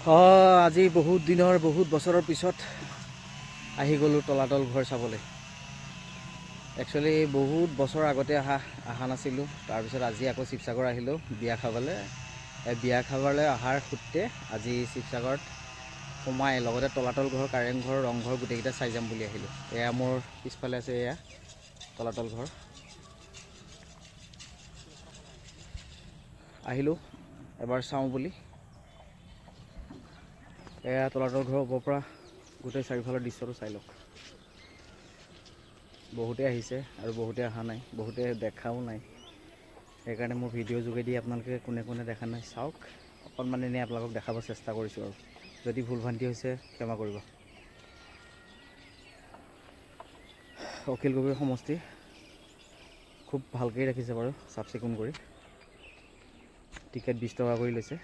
আজি বহুত দিনৰ, বহুত বছৰৰ পিছত আহি গ'লোঁ তলাতল ঘৰ চাবলৈ। একচুৱেলি বহুত বছৰ আগতে অহা নাছিলোঁ। তাৰপিছত আজি আকৌ শিৱসাগৰ আহিলোঁ বিয়া খাবলৈ। এই বিয়া খাবলৈ অহাৰ সূত্ৰে আজি শিৱসাগৰত সোমাই লগতে তলাতল ঘৰ, কাৰেংঘৰ, ৰংঘৰ গোটেইকেইটা চাই যাম বুলি আহিলোঁ। এয়া মোৰ পিছফালে আছে, এয়া তলাতল ঘৰ। আহিলোঁ এবাৰ চাওঁ বুলি। এয়া তলাতল ঘৰৰ ওপৰৰ পৰা গোটেই চাৰিওফালৰ দৃশ্যটো চাই লওক। বহুতে আহিছে আৰু বহুতে অহা নাই, বহুতে দেখাও নাই। সেইকাৰণে মোৰ ভিডিঅ' যোগেদি আপোনালোকে কোনে কোনে দেখা নাই চাওক। অকণমান এনেই আপোনালোকক দেখাব চেষ্টা কৰিছোঁ আৰু যদি ভুল ভ্ৰান্তি হৈছে ক্ষমা কৰিব। অখিল গগৈ সমষ্টি খুব ভালকৈ ৰাখিছে বাৰু, চাফ চিকুণ কৰি। টিকেট 20 টকা কৰি লৈছে।